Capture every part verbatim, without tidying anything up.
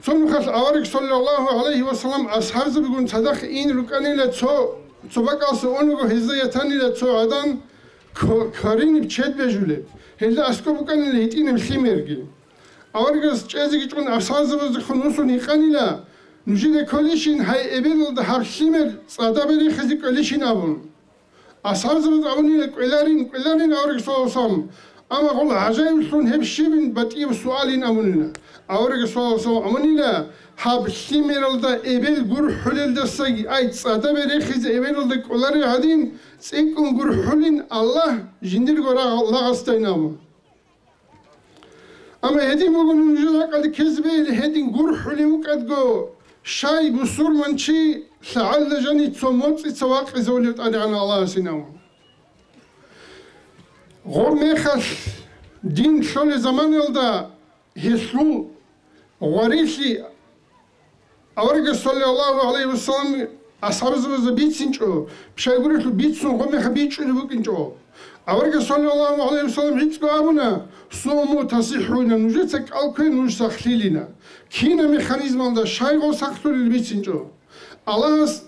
Цо нухалъ авараг, саллаллагьу гӀалайгьи ва саллам, асхӀабзабигун цадахъ ин рукӀанила, цо, цо бакӀалса унего гьезда ятанила цо гӀадан ква-, квариниб чед бежулеб. Гьелда аскӀоб букӀанила гьитӀинаб лъимерги. Аварагас чӀезеги чӀун асхӀабзабаздехун вуссун гьикъанила: «Нужеда кколищин гьай эбелалда гьаб лъимер цӀадаб рехизе кӀвелищин?» – абун. АсхӀабзабаз абунила: «КӀвеларин, кӀвеларин, авараг саллаллагьу гӀалайгьи ва саллам». Амма гъол гӀажаиблъун гьеб щибин батӀияб суалин абунила. Авараг саллаллагьу гӀалайгьи ва саллам абунила: «Гьаб лъимералда эбел гурхӀулелдасаги, ай, цӀадабе рехизе эбелалда кӀоларел гьадин, цӀикӀкӀун гурхӀулин Аллагь жиндирго рагъ-, лагъасдайин», – абун. Амма гьедин буго нужер ракӀалде ккезе бегьилин, гьедин гурхӀулев вукӀадго, щай бусурманчи лъагӀалда жанив цо моцӀица вакъизавулев ТӀадегӀан Аллагьасин абун. Гъоб мехалъ дин лъолеб заманалда гьелъул гъварилъи Аварагас, саллаллагьу гӀалайгьи ва саллам, асхӀабзабазда бицинчӀо, щайгурелъул бицун гъоб мехалъ бичӀчӀулеб букӀинчӀо. Аварагас, саллаллагьу гӀалайгьи ва саллам, гӀицӀго абуна: «Суму тасихӀуна», нужеца кӀал ккве, нуж сахлъилина. Кинаб механизмалда щай гъов сахлъулел бицинчӀо. Аллагьас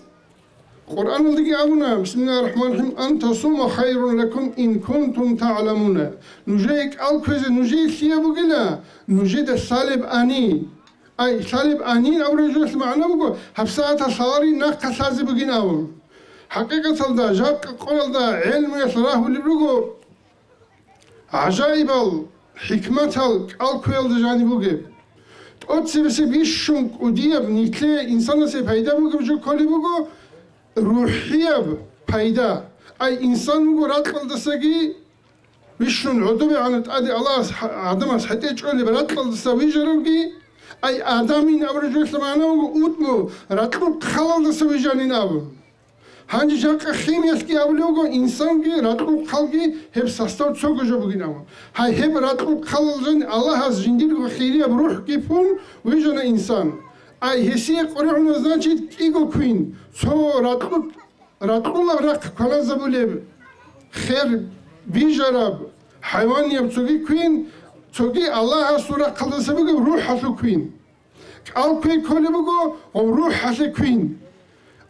Къуръаналдаги абуна, бисмиллагьир рахӀманир рахӀим: «Ан тасуму хайрун лакум ин кунтум тагӀламуна». Нужее кӀал кквезе нужее лъияб бугила, нужеда лъалеб ани. Ай, лъалеб анин абураб жоялъе магӀна буго, гьабсагӀаталъ лъаларин, нахъа лъазе бугин абун. ХӀакъикъаталда, жакъа къоялда гӀелмуялъ рагьулеб руго гӀажаибал хӀикматал кӀал кквеялда жаниб бугеб. ТӀоцебесеб бищун кӀудияб, нилъее инсанасе пайда бугеб жо кколеб буго рухӀияб пайда. Ай, инсан вуго ракьалдасаги Бищун гӀодобегӀанав ТӀаде Аллагьас гьа-, Адамас хӀетӀе чӀолеб ракьалдаса вижаравги, ай, Адамин абураб жоялъе магӀна буго, удму ракьул хъалалдаса вижанин абун. Гьанже жакъа химиялъги абулев вуго, инсанги ракьул хъалги гьеб состав цого жо бугин абун. Гьай, гьеб ракьул хъалалда жани Аллагьас жиндирго хирияб рухӀги пун вижана инсан. Ай, гьесие къваригӀуна, значит, кӀиго квин, цо ракьул Ракьулаб рахъ кваназабулеб, хер бижараб, хӀайванияб цоги квин, цоги Аллагьасул рахъалдаса бугеб рухӀалъул квин. КӀал кквей кколеб буго гъоб рухӀалъе квин.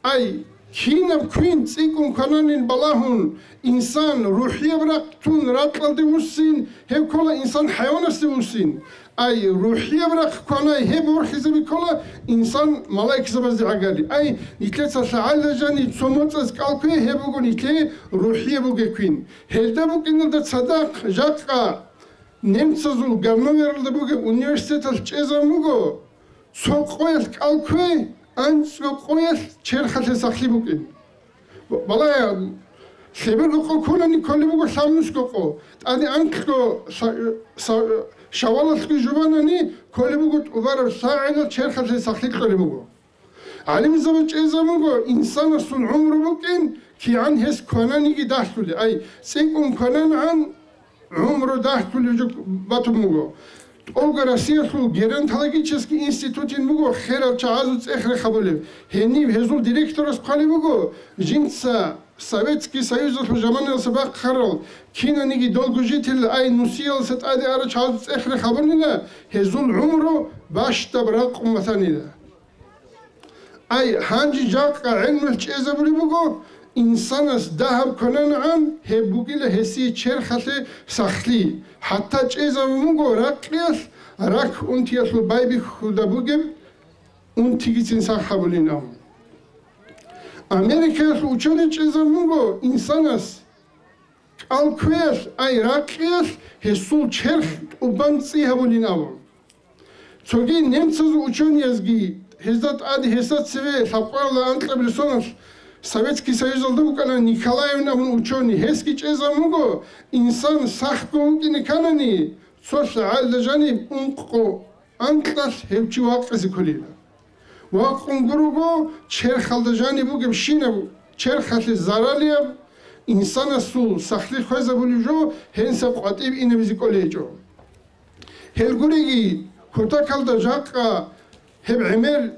Ай, кинаб квин цӀикӀкӀун квананин балагьун, инсан рухӀияб рахъ тун ракьалде вуссин, гьеб ккола инсан хӀайванасде вуссин. Ай, рухӀияб рахъ кванай, гьеб ворхизаби ккола инсан малаикзабазде гӀагали. Ай, нилъеца лъагӀалда жаниб цо моцӀаз кӀал ккве, гьеб буго нилъее рухӀияб бугеб квин. Гьелда букӀиналда цадахъ жакъа немцазул Ганновералда бугеб университеталъ чӀезабун буго, цо къоялъ кӀал ккве, анцӀго къоялъ черхалъе сахлъи букӀин. Балагье, лъеберго къо ккунани кколеб буго лъабнусго къо. ТӀаде анкьго ша-, ша-, шавалалъги жубанани кколеб буго тӀубараб лъагӀел черхалъе сахлъи кьолеб буго. ГӀалимзаби чӀезабун буго, инсанасул гӀумру букӀин, кигӀан гьес квананиги дагьлъулеб. Ай, цӀикӀкӀун квананигӀан, гӀумру дагьлъулеб жо батун буго. ТӀолго Россиялъул геронтологический институтин буго херал чагӀазул цӀех рехабулеб. Гьениб гьезул директорас хъвалеб буго, жинца Советский Союзалъул заманаялъа бахъарал кинаниги долгожителал, ай, нусиялдаса тӀаде арал чагӀазул цӀех рехабунила, гьезул гӀумру бащдаб ракъун батанила. Ай, гьанже жакъа гӀелмуялъ чӀезабулеб буго, инсанас дагьаб квананигӀан, гьеб бугила гьесие черхалъе сахлъи. ХӀатта чӀезабун буго ракъиялъ рак унтиялъул байбихьуда бугеб унтигицин сах гьабулин абун. Америкаялъул учёный чӀезабун буго, инсанас кӀал кквеялъ, ай, ракъиялъ гьесул черх тӀубан цӀи гьабулин абун. Цоги немцазул учёниязги, гьезда тӀаде гьесда цеве лъабкъоялда анкьабилеб соналъ Советский Союзалда букӀана Николаевин абун учёный, гьесги чӀезабун буго, инсан сахго вукӀине кканани, цо лъагӀалда жаниб ункъо анкьалъ гьев чи вакъизе кколила. Вакъун гурого, черхалда жаниб бугебщинаб черхалъе заралияб, инсанасул сахлъи хвезабулеб жо гьениса къватӀиб инабизе кӀолей гьечӀо. Гьел гуриги, кутакалда жакъа гьеб гӀемер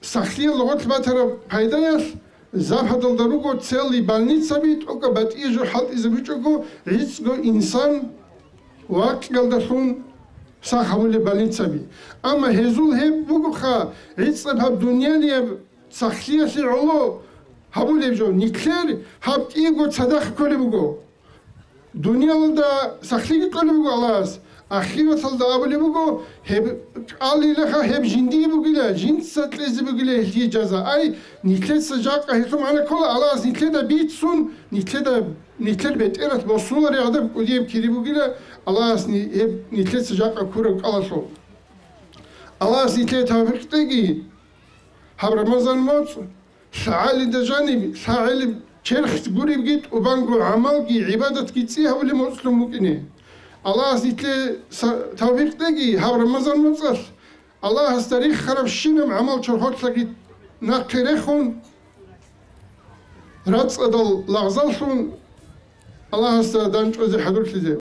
сахлъиялда гъорлъ батараб пайдаялъ Западалда руго целый больницаби, тӀокӀаб батӀие жо хӀалтӀизабичӀого, гӀицӀго инсан вакъиялдалъун сах гьабулеб больницаби. Амма гьезул гьеб буго гӀицӀаб гьаб дуниялияб сахлъиялъе гӀоло гьабулеб жо, нилъер гьаб кӀиябго цадахъ кколеб буго. Дуниялалда сахлъиги кьолеб буго Аллагьас, ахираталда абулеб буго, гьеб кӀалилаха, гьеб жиндие бугила, жинца кьезе бугила гьелъие жаза. Ай, нилъеца жакъа гьелъул магӀна ккола, Аллагьас нилъеда бицун, нилъеда, нилъер бетӀералъ босулареб гӀадаб кӀудияб кири бугила, Аллагьас ни-, гьеб нилъеца жакъа ккураб кӀалалъул. Аллагьас нилъее тавфикъ кьеги, гьаб Рамазан моцӀ, лъагӀалида жаниб, лъагӀалиб черх гуребги, тӀубанго гӀамалги, гӀибадатги цӀи гьабулеб моцӀлъун букӀине. Аллагьас нилъее са-, тавфикъ кьеги, гьаб Рамазан моцӀалъ Аллагьасда риххарабщинаб гӀамал чорхолъаги нахъе рехун, рацӀцӀадал лагъзаллъун Аллагьасда дандчӀвазе хӀадурлъизе.